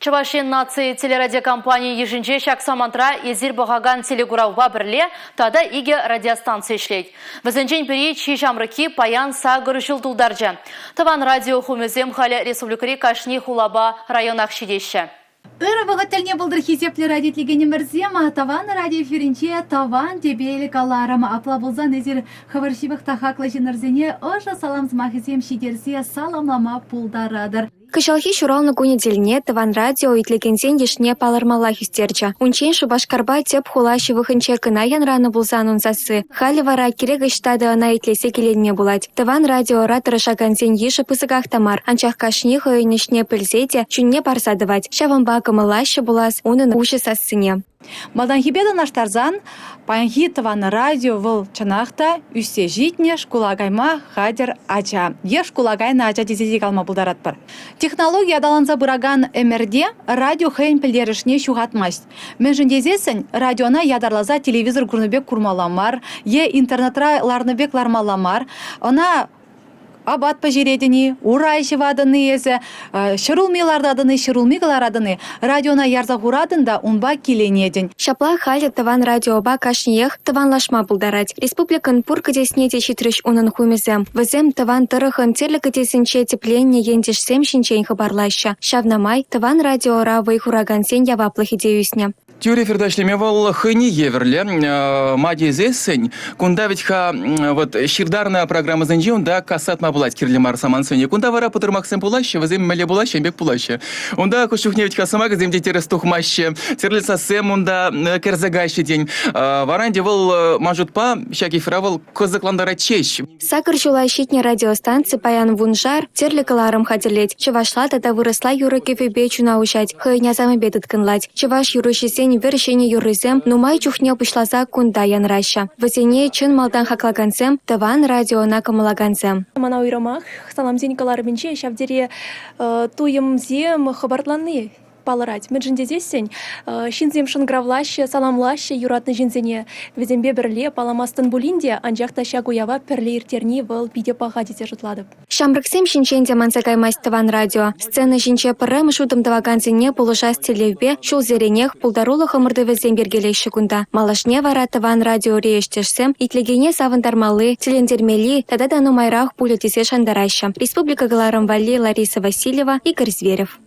Чӑваш Ен наци телерадиокомпанийӗ йышӗнче ҫак самантра эсир пӑхакан телекуравпа пӗрле тата икӗ радиостанци ӗҫлет. Вӗсенчен пӗри чи ҫамрӑкки паян сакӑр ҫул тултарчӗ. Тӑван радио хумӗсем халӗ республикӑри кашни хулапа районах ҫитеҫҫӗ. Ырӑ вӑхӑт тӗлне пултӑр хисеплӗ радиотлекенӗмӗрсем, тӑван радио эфирӗнче тӑван тӗпел каларӑм. Апла пулсан эсир хӑвӑр ҫывӑх та хаклӑ ҫыннӑрсене ӑшӑ салам сӑмахӗсем ҫитерсе саламлама пултаратӑр. Кӑҫалхи ҫуралнӑ кунӗ тӗлне Тӑван радио итлекенсен йышне палӑрмаллах ӳстерчӗ. Унччен Шупашкарпа тӗп хула ҫывӑхӗнче кӑна янранӑ пулсан ун сасси, халӗ вара кирек ӑҫта та ӑна итлесе киленме пулать. Тӑван радиора тӑрӑшакансен йышӗ пысӑках та мар, анчах кашни хӑйӗн ӗҫне пӗлсе те чунне парса тӑвать. Ҫавӑнпа кӑмӑллаҫҫӗ пулас унӑн уҫӑ сассине. Малтанхипе танлаштарсан, паянхи тӑван радио вӑл чӑнах та ӳссе ҫитнӗ шкула кайма хатӗр ача е шкула кайнӑ ача тесе те калама пултаратпӑр. Технологи аталанса пыракан ӗмӗрте радио хӑйӗн пӗлтерӗшне ҫухатмасть. Мӗншӗн тесессӗн радиона ятарласа телевизор курнӑ пек курмалла мар е интернетра ларнӑ пек лармалла мар. Ӑна апат пӗҫеретӗн-и, урай ҫӑватӑн-и эсӗ, ҫӗрулми лартатӑн-и, ҫӗрулми кӑларатӑн-и, радиона ярса хуратӑн та унпа киленетӗн. Ҫапла халӗ тӑван радиопа кашниех тӑванлашма пултарать. Республикӑн пур кӗтесне те ҫитрӗҫ унӑн хумӗсем. Вӗсем тӑван тӑрӑхӑн тӗрлӗ кӗтесӗнче тӗпленнӗ ентешсем ҫинчен хыпарлаҫҫӗ. Ҫавна май тӑван радиора вӑй хуракансен яваплӑхӗ те ӳснӗ. Тӳрӗ эфирта ӗҫлеме вӑл хӑйне евӗрлӗ. Ма тесессӗн, кунта вӗт-ха вот ҫыртарнӑ программӑсенче унта касатма пулать кирлӗ мар самантсене. Кунта вара пӑтӑрмахсем пулаҫҫӗ, вӗсем мӗнле пулаҫҫӗ, пек пулаҫҫӗ. Унта хӑш чухне вӗт-ха сӑмахӗсем те тӗрӗс тухмаҫҫӗ, тӗрлӗ сассем унта кӗрсе каҫҫӗ тен. Вара ӗнтӗ вӑл ман шутпа ҫак эфира вӑл кӑсӑклантарать ҫеҫ. Сакӑр ҫула ҫитнӗ радиостанци паян вуншар тӗрлӗ кӑларӑм хатӗрлет, чӑвашла тата вырӑсла юрӑ-кӗвӗпе чуна уҫать, хӑйӗн асамӗпе тыткӑнлать. Чӑваш юрӑҫисен вӗр ҫӗнӗ юррисем нумай чухне пуҫласа кунта янраҫҫӗ. Вӗсене чӑн малтан хаклакансем, тӑван радиона кӑмӑллакансем. Мана уйрӑмах саламсен кӑларӑмӗнче ҫав тери туйӑмсем хӑпартланни палӑрать. Мӗншӗн тесессӗн ҫынсем шӑнкӑравлаҫҫӗ, саламлаҫҫӗ юратнӑ ҫынсене. Вӗсемпе пӗрле палламастӑн пулин те, анчах та ҫак уява пӗрле ирттерни вӑл питӗ паха тесе шутлатӑп. Ҫамрӑксем ҫинчен те манса каймасть тӑван радио. Сцена ҫинче пӗрремӗш утӑм тӑвакансене пулӑшас тӗллевпе ҫулсеренех пултарулӑх ӑмӑртӑвӗсем йӗркелеҫҫӗ кунта. Малашне вара тӑван радиори ӗҫтешсем итлекене савӑнтармалли, тӗлӗнтермелли тата та нумайрах пулӗ тесе шантараҫҫӗ. Республика кӑларӑм валли Лариса Васильева, Игорь Зверев.